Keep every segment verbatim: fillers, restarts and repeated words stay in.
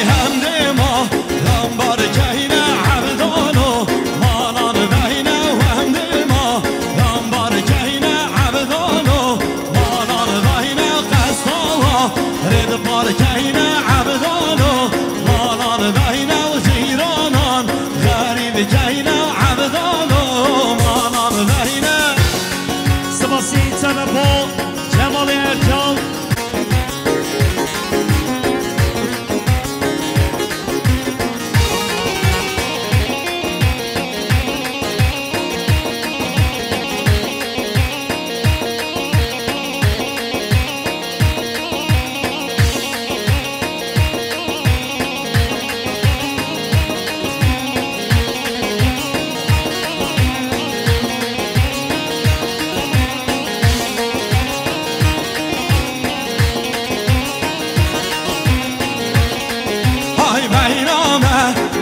Hem dê ma, lambar keyne Evdalo, malan veyne û hem dê ma, lambar keyne Evdalo, malan veyne qestawa, rêd par keyne Evdalo, malan veyne û cîranan, xerîb keyne Evdalo, malan veyne. Sibasî Çenepo, Cemalê Ercan. Hay beyna me,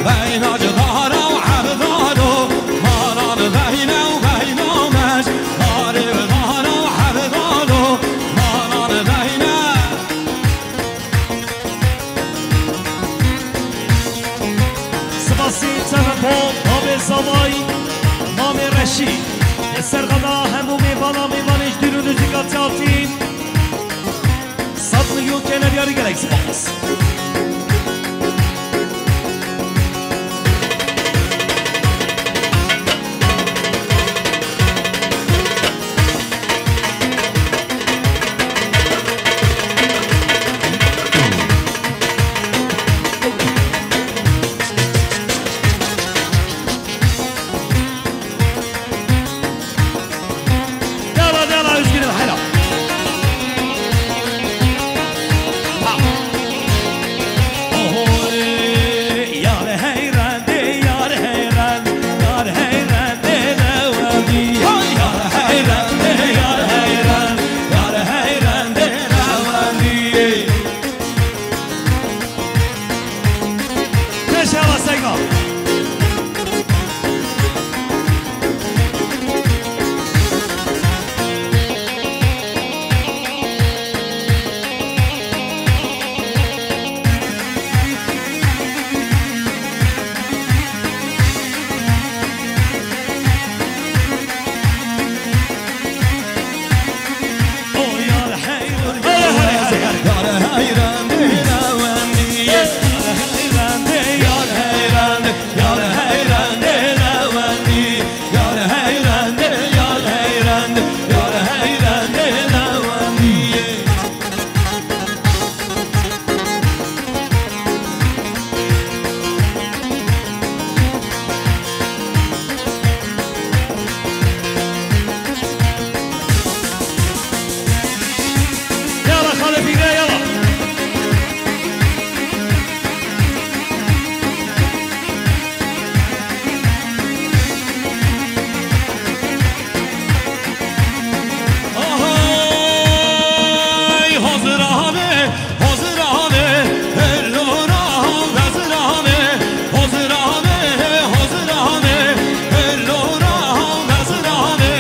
beyna ji dara û Evdalo, malan beyne û beyna me ji darê û dara û Evdalo, malan beyne. Sibasî Çenepo, Babê Zavay, Mamê Reşîd. Li ser xeda hemû mêvana, mêvanê ji dûr û nûzîka Çavtî. Sed milyon kene diyarî, gelek spas. Yala, yala, Özgür'üm, hala. Ha. Ohoy, yar heyran de, yar heyran, yar heyran de, de wendi. Yar heyran de, yar heyran, yar heyran de, de wendi. Teşe basayma. Yala, Xalê Fîgre, yala. Ahay, hozir abe. Hozir abe, hellora, hozir abe, hozir abe, hozir abe, hellora, hozir abe.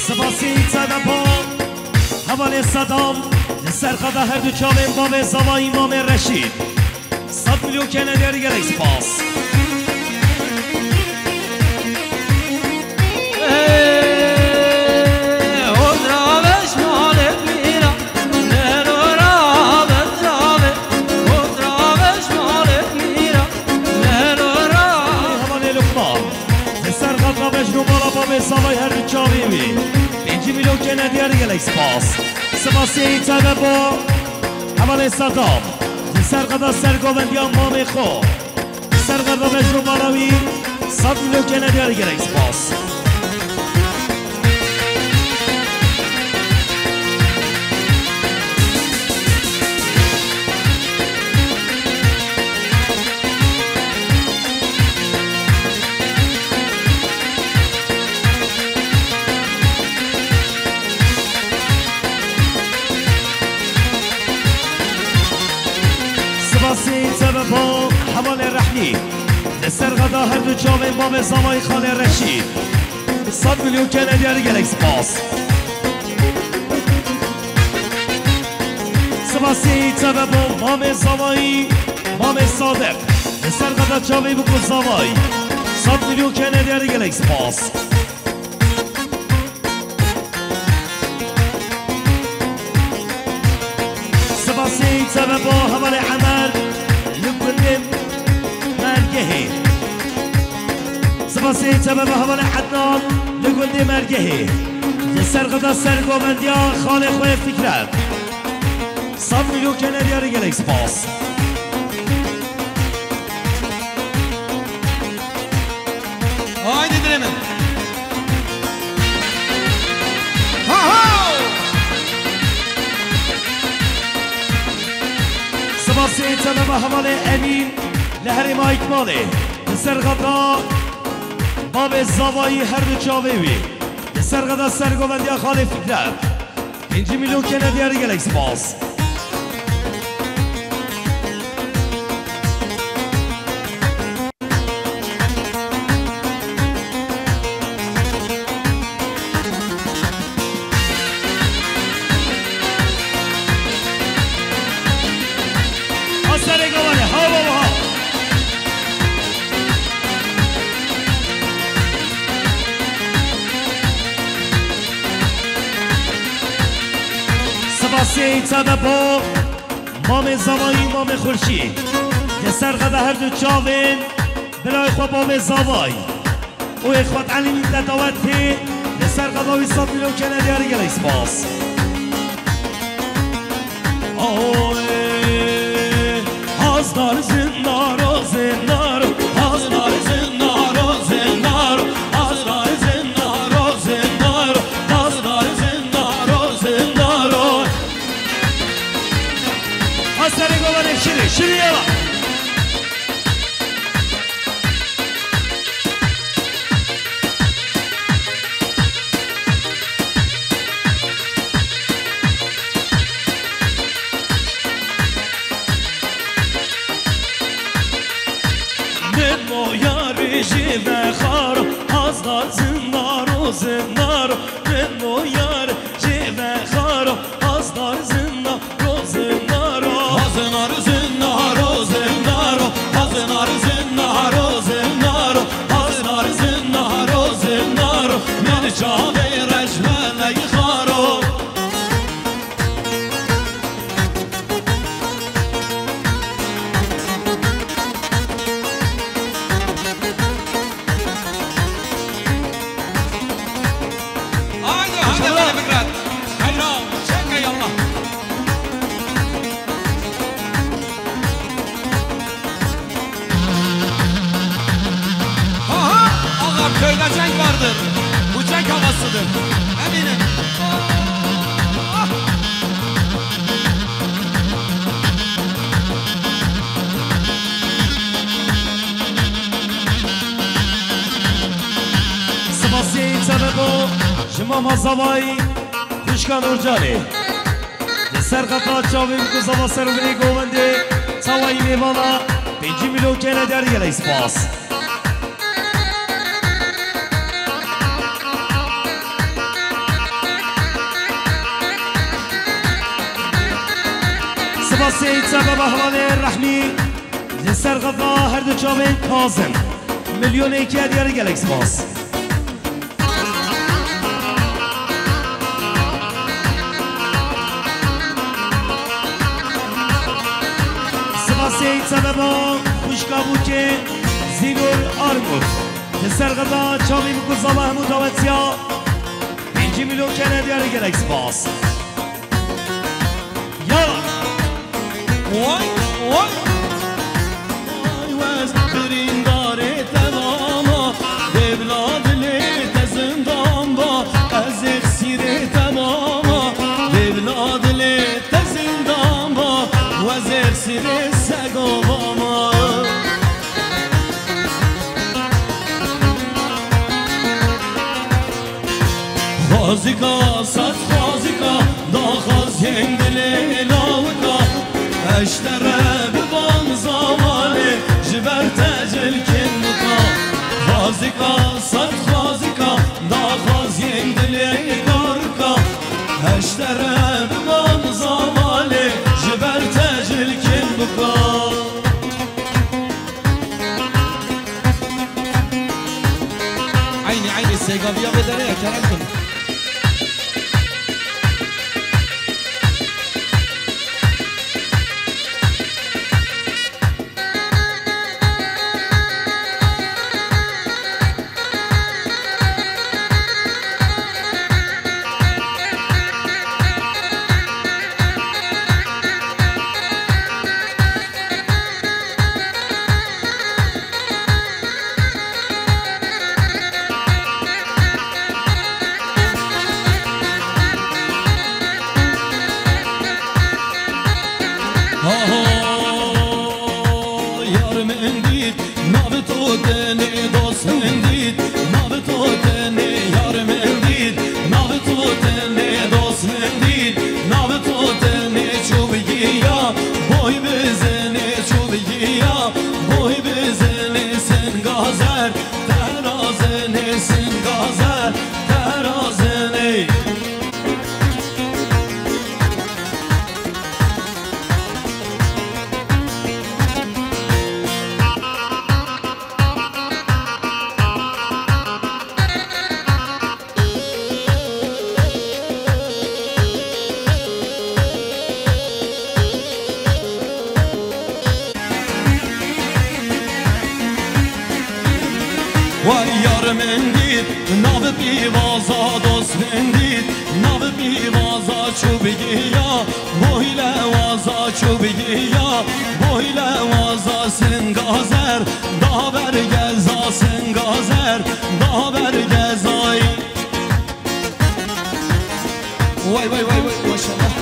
Sibasî Çenepo, hevalê Sedam, li ser xeda her du çavên bavê Zavayî Mamê Reşîd. Sed milyon kene diyarî, gelek spas. Hevalê Lukman. Li ser xeta bejn û bala bavê Zavayî her du çavê wî. Pêncî milyon kene diyarî, gelek spas. Sibasê Çenepo, hevalê Sedam. Li ser xeta sergovendiya mamê xwe. Li ser xeta bejn û bala wî. Sed milyon kene diyarî, gelek spas. Sebeba hevalê Rehnî. Li ser xeta her du çavên bavê zavayî xalê Reşîd. Sed milyon kene diyarî, gelek spas. Spasî sebeba mamê zavayî, mamê Sadiq. Li ser xeta çavê bû ku zavayî. Sed milyon kene diyarî, gelek spas. Sibasê sebeba hevalê Emer li gundê Mergehê. Sibasê sebeba hevalê Ednan li gundê Mergehê. Li ser xeta sergovendiya xalê xwe Fikret. Sed milyon kene diyarî, gelek spas. Haydi dilê min. Ha ha! Sibasê sebeba hevalê Emîn li herêma Îkmalê. Li ser xeta bavê zavayî her du çavê wî. Li ser xeta sergovendiya xalê Fikret. Pêncî milyon kene diyarî, gelek spas. A serê gavanê, ha baba, ha. Sibasê sebeba mamê zavayî, mamê Xurşîd. Li ser xeta her du çavên birayê xwe bavê zavayî. Û ê xwet Elî Tetawetê li ser xeta wî sed milyon kene diyarî, gelek spas. Oy, hazdar zindaro, zindaro, hazdar zindaro, zindaro, hazdar zindaro, zindaro, hazdar zindaro, zindaro. Haserê govane şirî, şirî yala. Min moyarê jê vexaro, hazdar zindaro, zindaro. Min moyarê jê vexaro, hazdar zindaro, zindaro. Hazdar zindaro, zindaro. Hazdar zindaro, zindaro. Hazdar zindaro, zindaro. Min çavê reş me vexaro. Haydi, haydi, haydi Fikret. Haydi, çek, ey Allah. Aha, ağam, köyde cenk vardır. Bu cenk havasıdır. Eminim. Ah! Sibasê sebebo ji mama zavayî xwişka Nurcanê. Li ser xeta çavê ku zava ser û binê govendê çawayî mêvana pêncî milyon kene der gelek spas. Sibasê sebeba hevalê Rehmî, li ser xeta her du çavên Kazim. Milyonê yekê diyarî gelek spas. Sibasê sebeba xwişka bûkê Zînur Armut. Li ser xeta çavî min ku zava hemû dawetiya. Pêncî milyon kene diyarî gelek spas. Yala. Vay, vay. Vay wez birîndarê te mama, bêvla dilê te zindan ba, ez ê sîrê te mama, bêvla dilê te zindan ba, wez ê sîrê sego bama. Xwazika, sed xwazika, daxwaziyên dilê lawika, ez ji te re bibam za Eynî, eynî, sêgaviya vê derê ye, kerem kin. Aho, yar min dît, nav to tenê dost min dît, nav to tenê yar min dît, nav to tenê dost min dît, nav to tenê çû bi giya, boy bizenê çû bi giya, boy bizenê singazer, terazenê singazer, terazenê. Wey yar min dît, nav pîvaza dost min dît, nav pîvaza çû bi giya, boy lewaza çû bi giya, boy lewaza singazer, da bergeza singazer, da bergezayî. Vay, vay, vay, vay, maşallah.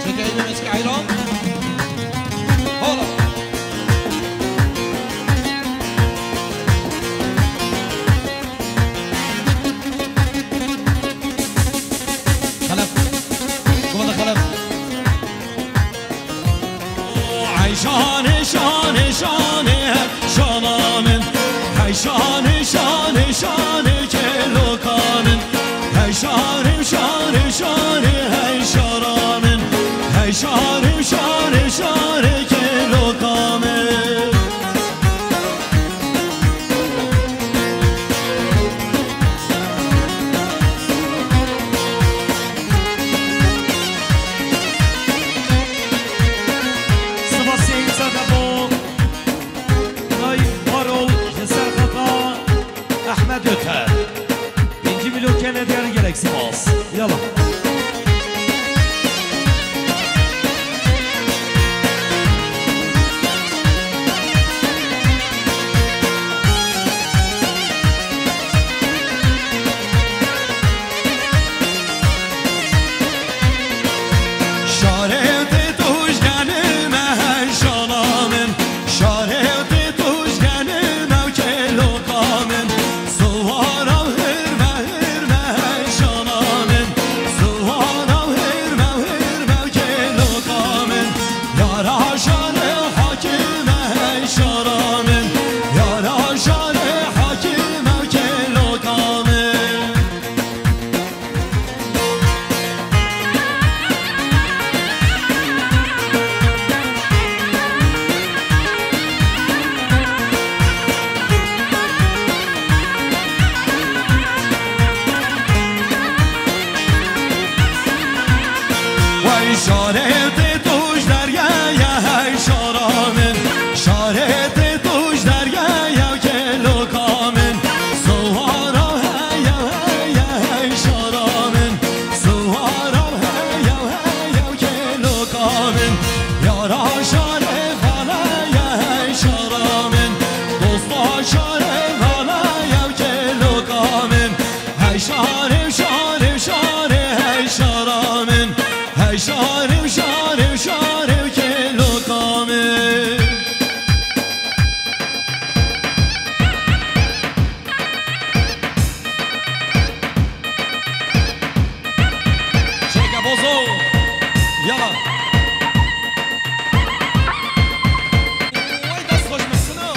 Çekeyim eski ayran. Hola. Xelef. Guma da xelef. Hey şanê, şanê, şanê, hey şana min. Hey şanê, şanê, şanê, keloka min. Hey şanê, şanê, şanê, hey şana min. Hey şanê, şanê, şanê, keloka min. Sivasê însan hebû. Nay Marol ji ser xeta Ehmed Öter. Pêncî mîlyon kene diyarî gelek spas. Yala. Şarê tê toj genê me hey şana min. Şarê tê toj genê me keloka min. Siwara hir me, hir me hey şana min. Siwara hir me, hir me keloka min. Yara şarê hakîm e hey şara min. Yara şarê hakîm e keloka min. Wey şarê tê toj derya ye hey şara min. Şarê tê toj derya ye keloka min. Siwara heye heye hey şara min. Siwara heye heye keloka min. Yara şarê xale ye hey şara min. Dosta şarê xale ye keloka min. Hey şarê, şarê, şarê, hey şara min. Yala. Vay, dest xweş, Mesino.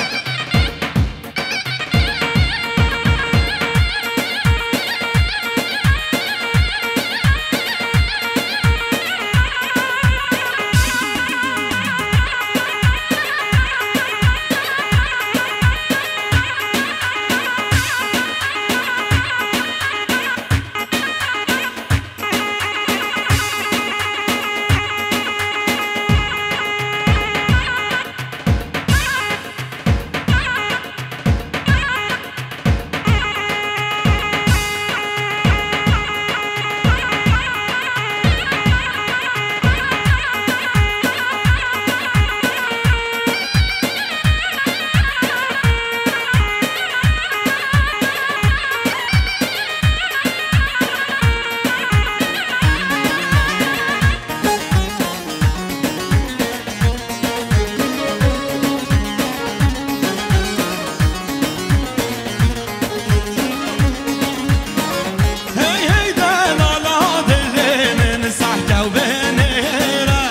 Hey, hey, delala dilê min, sehke û binêre.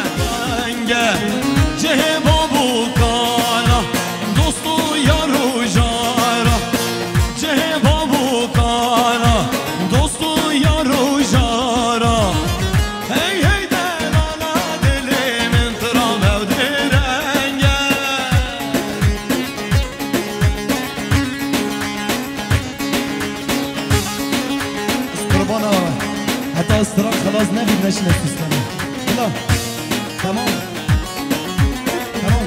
Renge cihê bab û kana, dost û yar û jara. Cihê bab û kana, dost û yar û jara. Hey, hey, delala dilê min, tira me û direnge. Qurbana, heta stran xelas nebî, neşine sustene. Bila. Tamam. Tamam.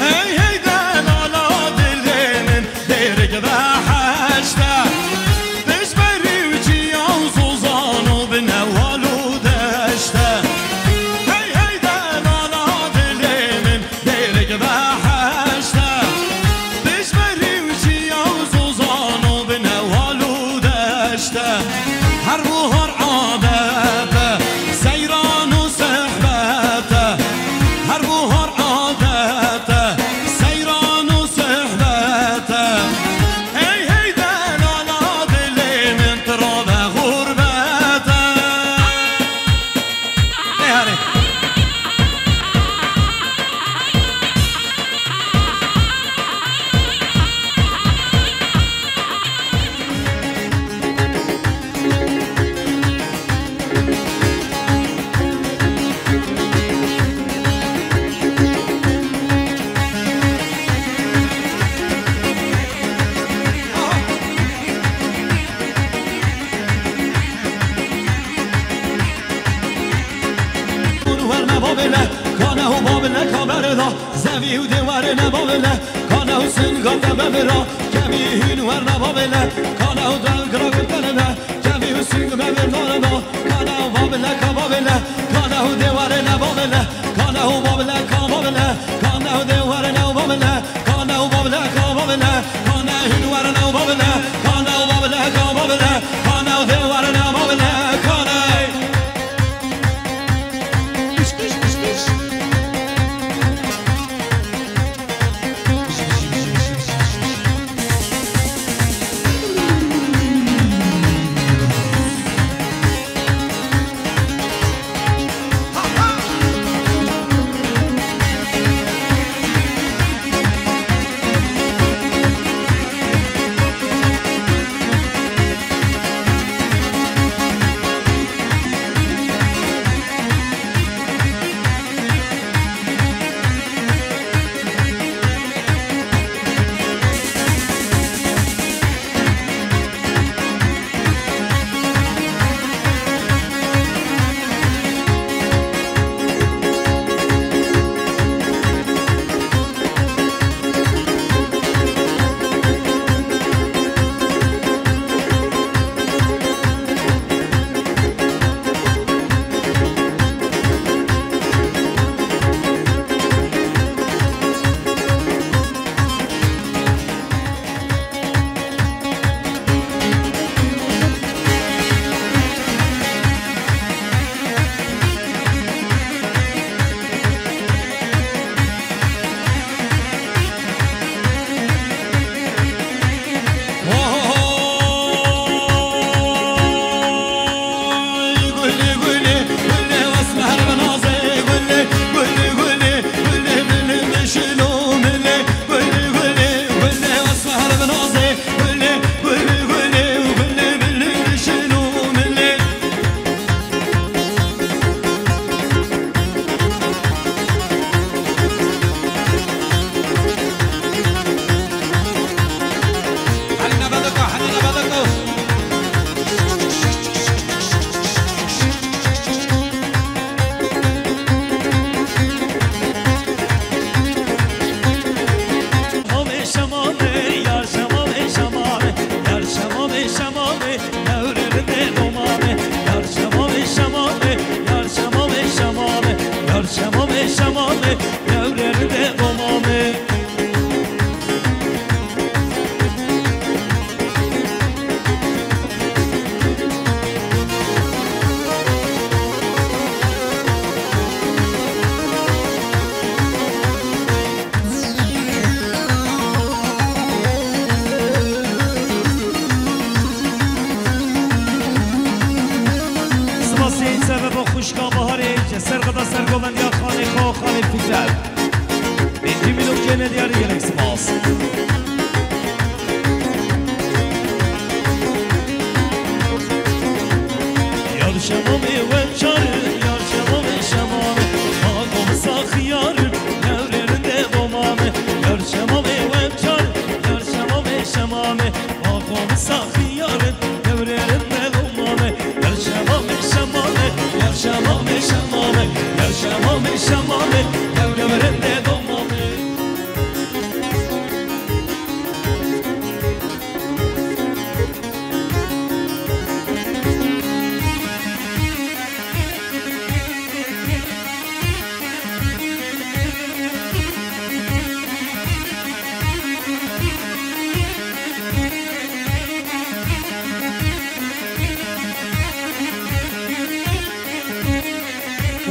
Hey, hey, delala dilê min, dêrik behişt e. Piştberî û çiya û sozan û binewal û deşt e. Hey, hey, delala dilê min, dêrik behişt e. Piştberî û çiya û sozan û binewal û deşt e. Her buhar adet e, seyran û sehbet e. Her buhar adet e, seyran û sehbet e. Hey, hey, delala dilê min, tira me xurbet e. Ê herê. Hûn werne babêle, kane û babile ka berê da, zevî û dê werêne babêle, kane û singa te bevira, kevî hûn werne babêle, kane û delgira gul tenebe, kevî û sing bevir nane da, kane û babile ka babêle, kane û dê werêne babêle, kane û babile ka babile, kane û dê werêne û babile, kane û babile ka babile, kane hûn werêne û babile, kane û babile ka babile, kane û dê werêne babile, kane. Ser govendiya xalê xwe, xalê Fikret. Pêncî mîlok kêne diyarî, gelek spas. Yar şemamê we çar, yar şemamê şemamê, ma komisa xiyar, newrêrin de domame. Yar şemamê we çar, yar şemamê şemamê, ma komisa xiyar, newrêrin de domame. Yar şemamê şemamê, yar şemamê şemamê, yar şemamê şemamê, newrêrin de domame.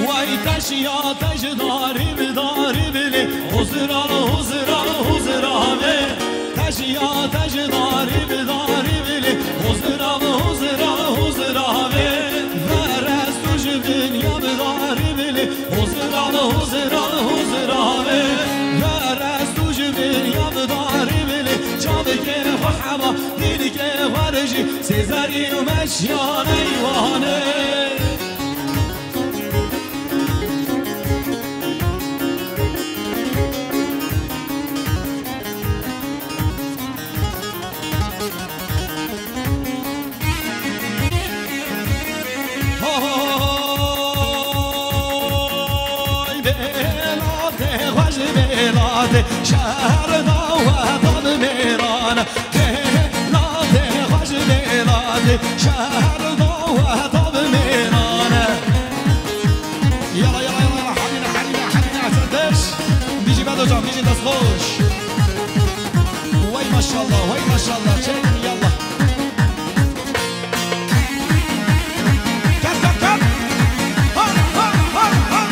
Way teşiya teşdarî bi darî bilê, huzra, huzra, huzra ve. Teşiya teşdarî bi darî bilê, huzra, huzra, huzra ve. Verestu ji dinya bi darî bilê, huzra, huzra, huzra ve. Verestu ji dinya bi darî bilê, çavike xwe hema, dînike xwe rijî, sêzerî û meşya neywane. Hay bêlatê xwe ji bêlatê şehir da weta bi mêran. Bêlatê xwe ji bêlatê şehir da weta bi mêran. Yala, yala, yala, yala, herîne, herîne, herîne, Esendeş. Bijî Bedo can, bijî destxweş. Wey maşallah, wey maşallah, çek, yala. Kep, kep, kep. Har, har, har, har.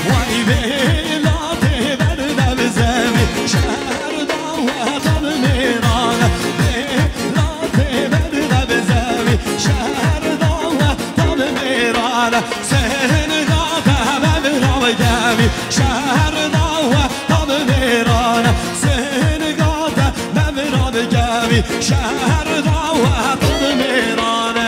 Way bêlatê berde bi zevî, şehir da weta bi mêran. Bêlatê berde bi zevî, şehir da weta bi mêran. Sênga te mevra bi kevî, şehir da weta bi mêran. Sênga te mevra bi kevî, şehir da weta bi mêran.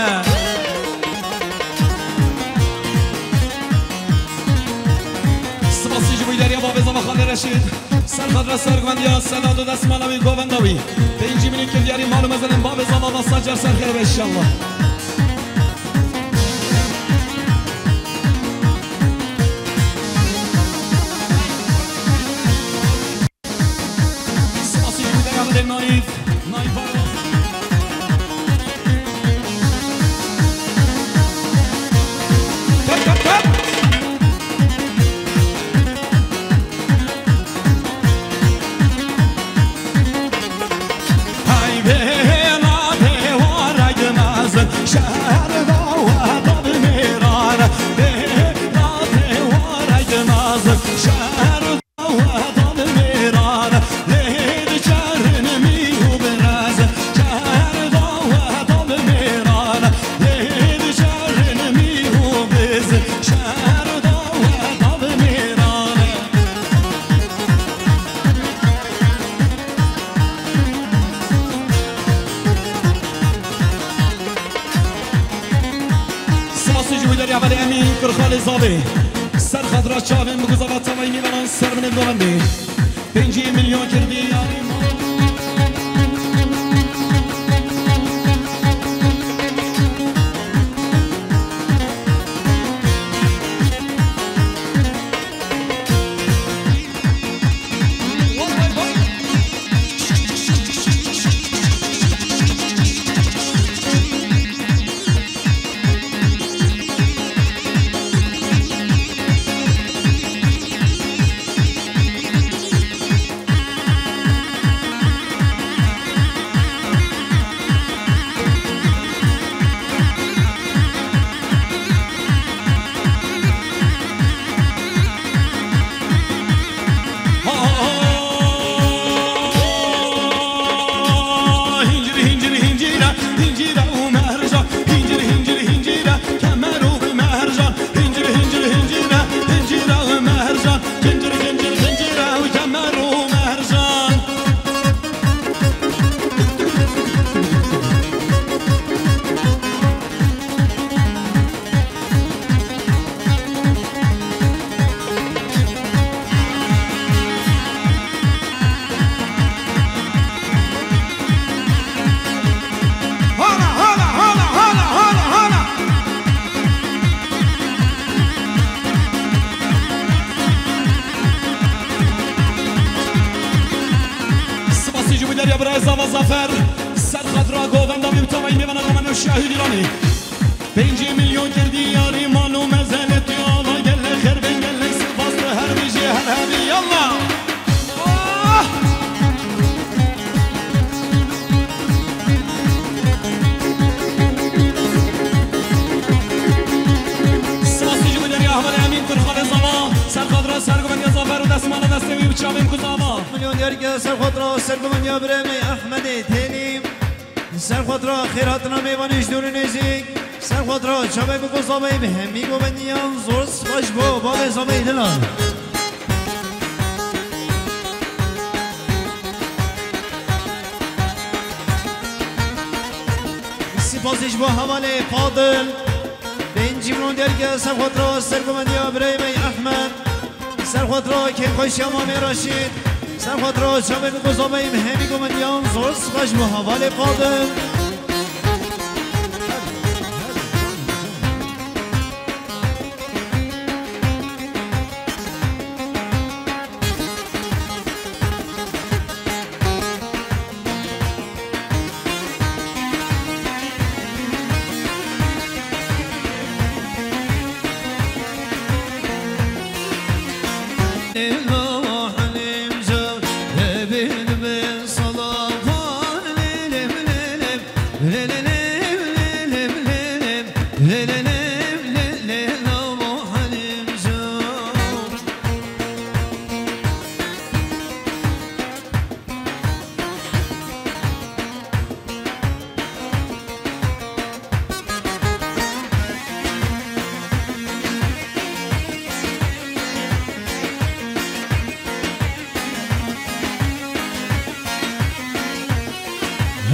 Spasî ji bo deriya babê Zava Xalê Reşîd. Ser xatir serguvendiya Sedat û destmala wî, govenda wî. Pêncî mîlyon kêf diyarî mal û mezelên babê Zava, da sed car ser xêr be inşallah. Spasî ji wî deya bidê Naîf. Naîf Baran. Tep, tep, tep. Hay bêlatê warek mezin, şehir da weta bi mêran. Bêlatê warek mezin, şehir Spasî ji wî derya belê Emîn Kurxalê Zavê. Ser xatira çavên bi guzava tevayî mîvanan ser binê govendê. Pêncî milyon kirdî yarî. Ber ser xatra govenda wî û tavayî mêvana Romanê û Şahî Dîlanê. Pêncî milyon kir diyarî mal û mezelê tu ava, gelek xêr bin, gelek spas tu her bijî her hebî. Yallah! Ah! Spasî ji bo derya hevalê Emîn Kurxalê Zava, ser xatra sergovendiya Zafer û destmala destê wî û çavên ku zava. Milyon derge ser xatra sergovendiya birê me Ehmedê Têlî. Ser xatra xêr hatina mêvanê ji dûr û nêzîk. Ser xatra çavê ku zavayî bi hemî govendiyan zor spas ji bo bavê zavayî Dilal. Spasî ji bo hevalê Fadil. Pêncî milyon derge ser xatra sergovendiya birayê me Ehmed. Ser xatra kêfxweşiya mamê Reşîd. Ser xatra çavê ku zavayî bi hemî govendiyan zor spas ji bo hevalê Fadil.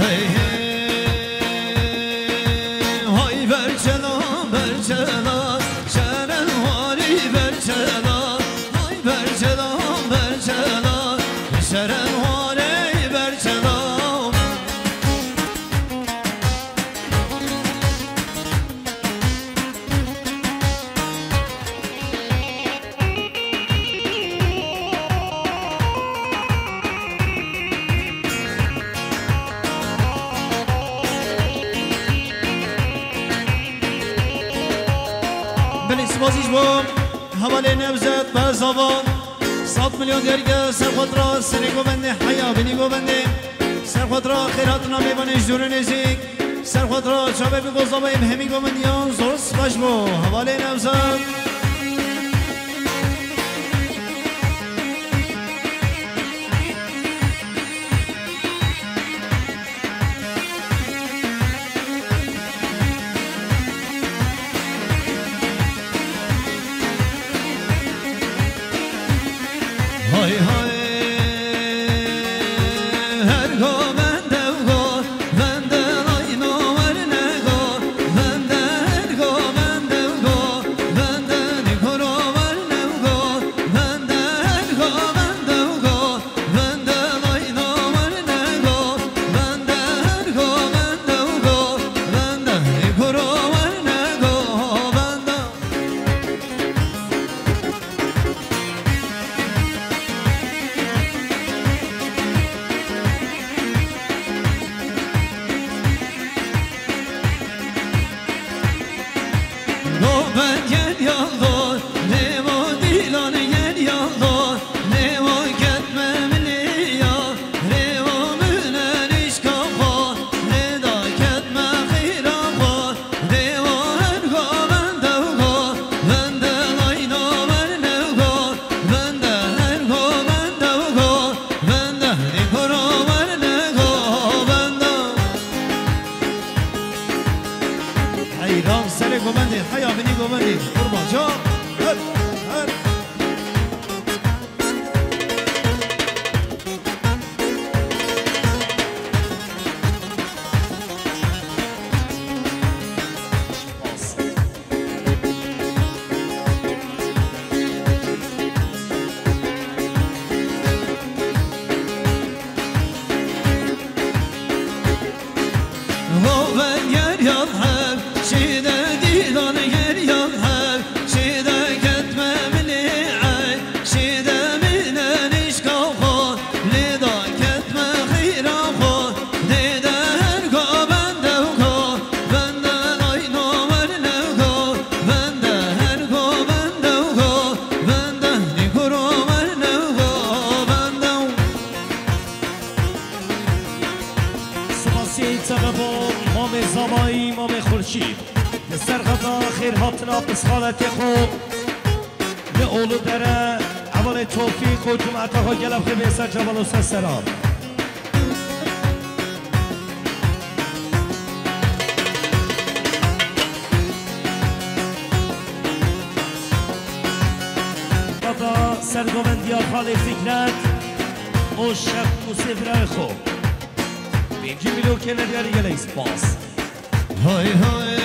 Hey hey, hay berçela, berçela, şeren wari berçela, hay berçela, berçela, şeren wari berçela. Belê spasî ji bo hevalê Nevzet Bezava. Sed milyon derge ser xwe dira serê govendê heya binî govendê. Ser xwe dira xêr hatina mêvanê ji dûr û nêzîk. Ser xwe dira çavê bi gozavayê bi hemî govendiyan zor spas ji bo hevalê Nevzat. Hay hay, her go bende go, bende lay no werne go, bende her go bende go, bende di koro werne go, bende her go bende go, bende lay no werne go, bende her go bende go, bende di koro werne go, bende. Nobet gel yaldo, levo dilan gel yaldo, levo ketme miliya, levo münen işka xo, leda ketme xîra xo. Dewa her go bende go, bende layno werne go, bende her go bende go, bende di koro werne go, bende. Heyran serê govendê, heya binî govendê, qurban can, her, her. Ho ve ger yal hev, şide dîlan ger yal hev, şide ketme milî ey, şide mine nişka xo, lê da ketme xîra xo, Çeleban, Mamê Zavayî, Mamê Xurşîd. Li ser xeta xêrhatina pisxaletê xwe li Oludere, hevalê Tofîq û cemaeta xwe gelek xwe bê ser cevalo ser seran. Xeta ser govendiya xalê Fikret û şef û sêvirayê xwe. Pêncî mîlyonê gelek spas. Hay hay,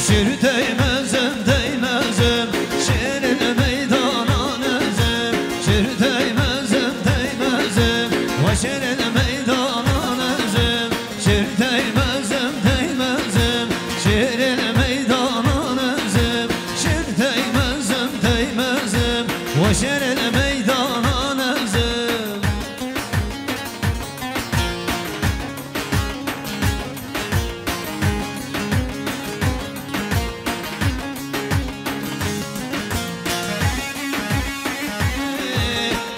şêr teymezim, teymezim, şêrê meydanan ezim, şêr teymezim, teymezim, va şêrê meydanan ezim, şêr teymezim, teymezim, şêrê meydanan ezim, şêr teymezim, teymezim, va şêrê meydanan ezim.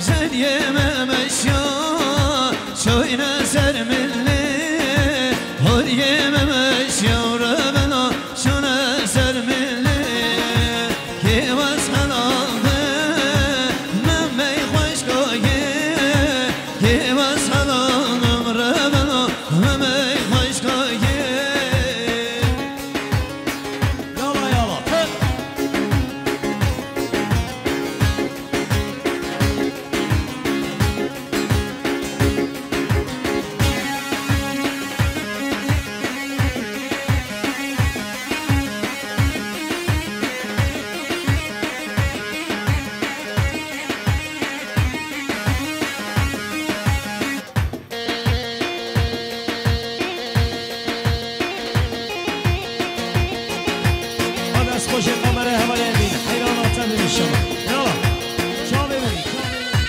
Zeniyê me meşya, şoyne ser milli, horiyê me meşya, rebena şoyne ser milli. Kêwas helal be, memey xweşkayê, kêwas helal, memre bela, memey xweşkayê. Yala, yala, tı. Hadi ez xwe jê kamera hevalê bîn. Heyran ate bin inşallah. Yala. Çavê bibî, çavê bibî.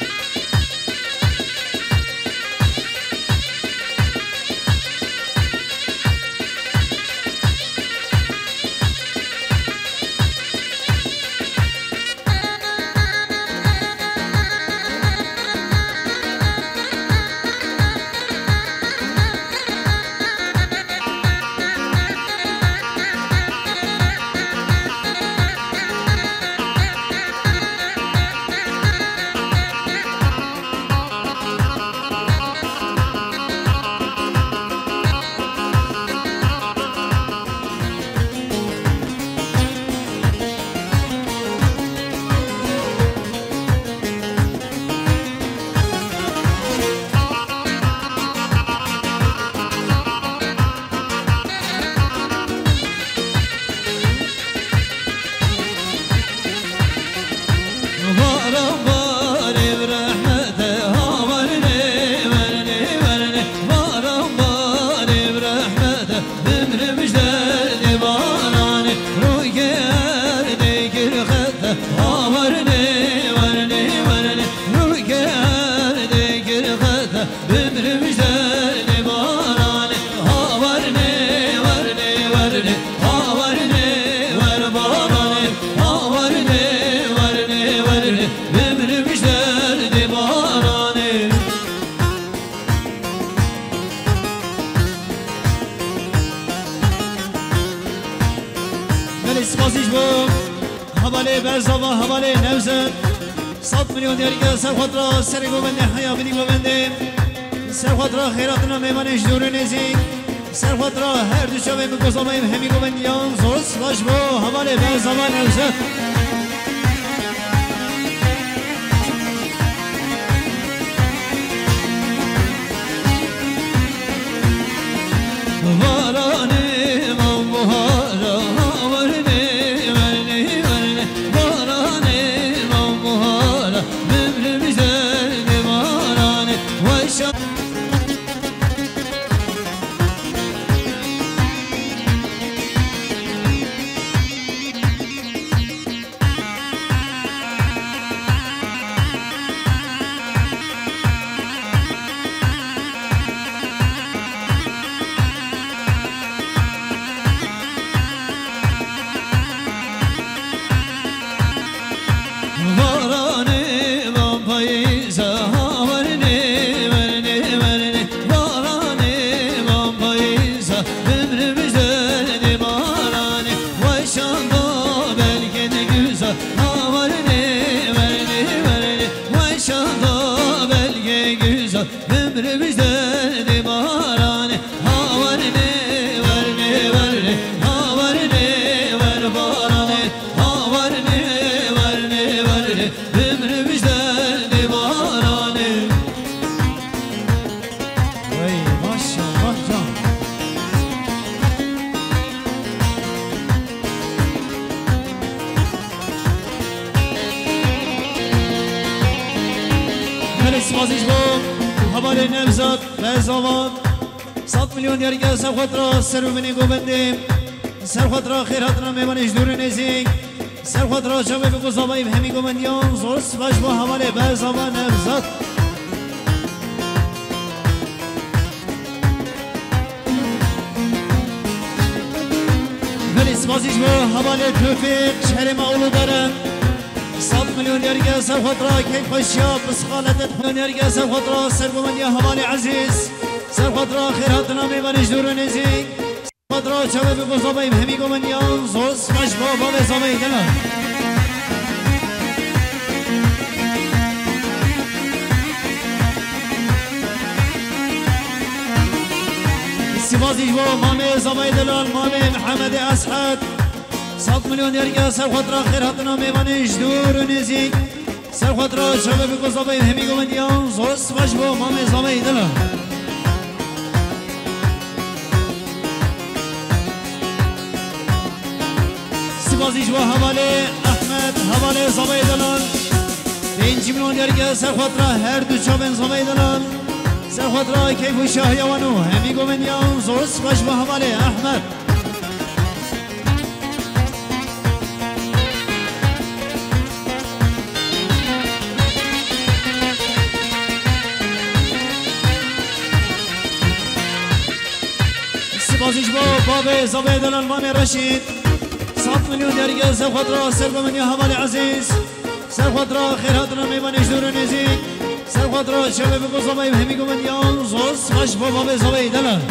Baran barê bi rehmete, ha wernê, wernê, wernê. Baran barê bi rehmete, bimrim ji derdê baranê. Rûyê erdê kir xete, ha wernê, wernê, wernê. Rûyê erdê kir xete, bimrim ji derdê baranê. Ha wernê, wernê, wernê, ha wernê, wer baranê. Ha wernê, wernê, wernê, bimrim ji derdê baranê. Belê spasî ji bo hevalê Berzava, hevalê Nevzin. Sed milyon diyarî kir ser xwe dira, serê govendê heya bidî govendê. Ser xwe dira xêratina mêvanê ji dûr û nêzîk. Ser xwe dira her du çavê min ku zavayê hemî govendiyan. Zor spas ji bo hevalê Berzava Nevzin. Baranê mam buhara, wernê, wernê, wernê. Baranê mam buhara, bimrim ji derdê baranê. Weşa. Baranê van payîza, ha wernê, wernê, wernê. Emre bijde de baranê, ha wernê, wernê, wernê, ha wernê, wer baranê, ha wernê, wernê, wernê, emre bijde de baranê. Wey, maşallah can. Belê spasî ji bo hevalê Nevzat Bezavan. Sed milyon diyarî ser xwe tira ser û binê govendê. Ser xwe tira xêr hatina mêvanê ji dûr û nêzîk. Ser xwe tira çavê bi gozavayî bi hemî govendiyan. Zor spas ji bo hevalê Bezavan Nevzat. Belê spasî ji bo hevalê Tofîq, şerê me Uludere. Sed milyon diyarî ser xwe tira keyfxweşiya, psixaletet milyon diyarî ser xwe tira sergovendiya hevalê Ezîz. Ser xwe tira xêr hatina mêvanê ji dûr û nêzîk. Ser xwe tira çavê bi gozavayî bi hemî govendiyan. Zor spas ji bo bavê zavayî dila. Sivazî ji bo mamê zavayê delal, mamê Mihemedê Eshed. Sed milyon diyarî ser xwe tira xêr hatina mêvanê ji dûr û nêzîk. Ser xwe tira çavê bi gozavayî hemî govendiyan. Zor spas ji bo mamê zavayê delal. Sivazî ji bo hevalê Ehmed, hevalê zavayê delal. Pêncî milyon diyarî ser xwe tira her du çavên zavayê delal. Ser xwe tira keyf û şahiya wan û hemî govendiyan. Zor spas ji bo hevalê Ehmed. Sipasî ji bo bavê zavê delal Mamê Reşîd. Sed milyon diyarî ser xwe tira sergovendiya hevalê Ezîz. Ser xwe tira xêr hatina mêvanê ji dûr û nêzîk. Ser xwe tira çavê bi gozavayî bi hemî govendiyan. Zor spas ji bo bavê zavê delal.